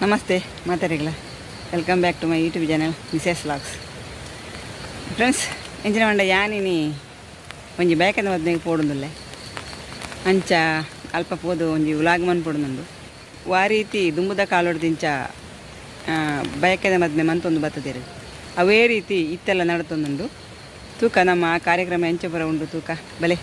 Namaste ಮಾತಾಡಿಗಳ, welcome back to my YouTube channel Mrs vlogs. Friends, ಎಂಚಿನ ಪಂಡ ಯಾನಿನಿ ಒಂಜಿ ಬಯಕೆದ ಮದ್ಮೆಗೆ ಪೋಡುಂದುಲ್ಲೆ. ಅಂಚ ಅಲ್ಪ ಪೋದು ಒಂಜಿ ವ್ಲಾಗ್ ಮನ್ಪೊಡುಂದುಂಡು. ವಾ ರೀತಿ ದುಂಬುದ ಕಾಲೊಡ್ದಿಂಚ ಬಯಕೆದ ಮದ್ಮೆ ಮಂತೊಂದು ಬತ್ತದೇರು, ಅವೇ ರೀತಿ ಇತ್ತೆಲ್ಲ ನಡತೊಂದುಂಡು. ತೂಕ, ನಮ್ಮ ಆ ಕಾರ್ಯಕ್ರಮ ಎಂಚ ಪೂರ ಉಂಡು ತೂಕ ಬಲೆ.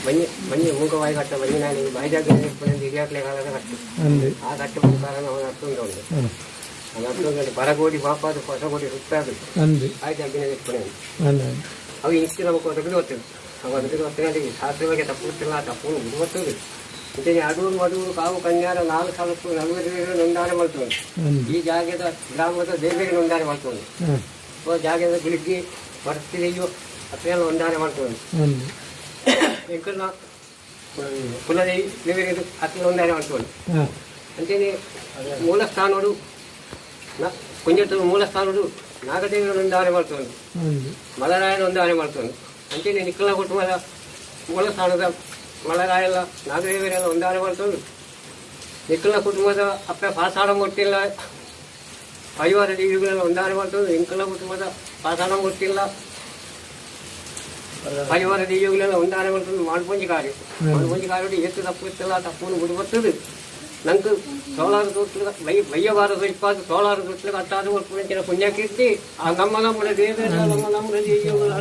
ಮಂಜೆ ಮಂಜೆ ಮೂಕವಾಯಿ ಕಟ್ಟ ಮಂಜಿನಾಳಿ ಬಾಯಿಜಾಗ ಹಿರಿಯಾಕ್ಲೆ ಕಾಲದ ಕಟ್ಟು. ಅಂದು. ಆ ಕಟ್ಟು ಪ್ರಕಾರ ನಾವು ನಡ್ತುಂಡು ಉಂಟು. ನಡ್ತುಂಡು ಬರಗೋಡಿ ಬಾಪಾದು ಹೊಸಗೋಡಿ ಸುತ್ತಾದು. ಅಂದು. ಬಾಯಿಜಾಗಿನ ಇಪ್ಪಣೆ. ಅಂದು. ಅವು ಇಷ್ಟು ನಮಗೆ ಒದಗದು ಗೊತ್ತಿಲ್ಲ. ಅವು ಒದಗದು ಗೊತ್ತಿಲ್ಲ. ಶಾಸ್ತ್ರ ಬಗ್ಗೆ ತಪ್ಪು ಗೊತ್ತಿಲ್ಲ. ಆ ತಪ್ಪು ಗೊತ್ತಿಲ್ಲ. ಇಂಚನೆ ಅಡೂರು ಮಡೂರು ಕಾವು ಕನ್ಯಾರ 4000 ನೊಂದಾರೆ ಮಲ್ತುಂಡು. ಅಂದು. ಈ ಜಾಗದ ಗ್ರಾಮದ ದೇವಿಗೆ ನೊಂದಾರೆ ಮಲ್ತುಂಡು. ಜಾಗದ ಗುಳಿಗ್ಗೆ ಬರ್ತಿದೆಯೋ ಅತ್ರೆಲ್ಲ ಒಂದಾರೆ ಮಲ್ತುಂಡು. ಅಂದು. ಎಂಕಲ್ನ ಕುಲದೇವಿ ದೇವರಿಗೆ ಅತ್ರೆ ಒಂದಾರೆ ಮಲ್ತುಂಡು. ಅಂಚನೆ ಮೂಲಸ್ಥಾನೋಡು ಕೊಂಜತ್ತೂರು ಮೂಲಸ್ಥಾನೋಡು ನಾಗದೇವರು ಒಂದಾರೆ ಮಲ್ತುಂಡು. ಅಂದು. ಮಲರಾಯನ ಒಂದಾರೆ ಮಲ್ತುಂಡು. ಅಂಚನೆ ನಿಕ್ಕಲ ಕುಟುಂಬದ ಮೂಲಸ್ಥಾನದ ಮಲರಾಯಲ್ಲ ನಾಗದೇವರೆಲ್ಲ ಒಂದಾರೆ ಮಲ್ತುಂಡು. ನಿಕ್ಕಲ ಕುಟುಂಬದ ಅಪ್ಪೆ ಪಾಸಾಡ ಕೊಟ್ಟಿಲ್ಲ, ಪರಿವಾರ ದೇವಿಗಳೆಲ್ಲ ಒಂದಾರೆ ಮಲ್ತುಂಡು. ಇಂಕಲ ಕುಟುಂಬದ ಪಾಸಾಡ ಕೊಟ್ಟಿಲ್ಲ, ಪರಿವಾರ ದೇವಿಗಳೆಲ್ಲ ಒಂದಾರೆ ಮಲ್ತುಂಡು. ಮಾಡ್ಪೊಂಜಿ ಕಾರ್ಯ ಮಾಡ್ಪೊಂಜಿ ಕಾರ್ಯ ಏತು ತಪ್ಪು ಇತ್ತಲ್ಲ, ತಪ್ಪುನು ಬಿಡು ಬರ್ತದೆ. ನಂಗೆ ಸೋಲಾರ ತೊಟ್ಲು ಬಯ್ಯಬಾರ ಇಪ್ಪಾದು ಸೋಲಾರ ತೊಟ್ಲು ಕಟ್ಟಾದ ಕೊಡ್ಪುಂಚಿನ ಪುಣ್ಯಕೀರ್ತಿ ಆ ನಮ್ಮ ನಮ್ಮ ದೇವರ ನಮ್ಮ ನಮ್ಮ ದೇವಿಗಳು.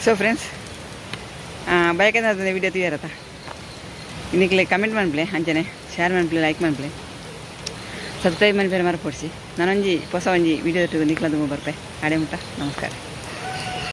ಸೊ ಫ್ರೆಂಡ್ಸ್, ಬಯಕೆದ ವಿಡಿಯೋ ತೂಯರತ? ನಿಕ್ಲೆ ಕಮೆಂಟ್ ಮನ್ಪುಲೆ, ಅಂಚನೆ ಶೇರ್ ಮನ್ಪುಲೆ, ಲೈಕ್ ಮನ್ಪುಲೆ, ಸಬ್ಸ್ಕ್ರೈಬ್ ಮನ್ಪೆರೆ ಮರಪೊಡ್ಚಿ. ನಾನೊಂಜಿ ಹೊಸ ಒಂಜಿ ವಿಡಿಯೋ ನಿಕ್ಲ ದುಂಬು ಬರ್ಪೆ. ಆಡೆ ಮುಟ್ಟ ನಮಸ್ಕಾರ.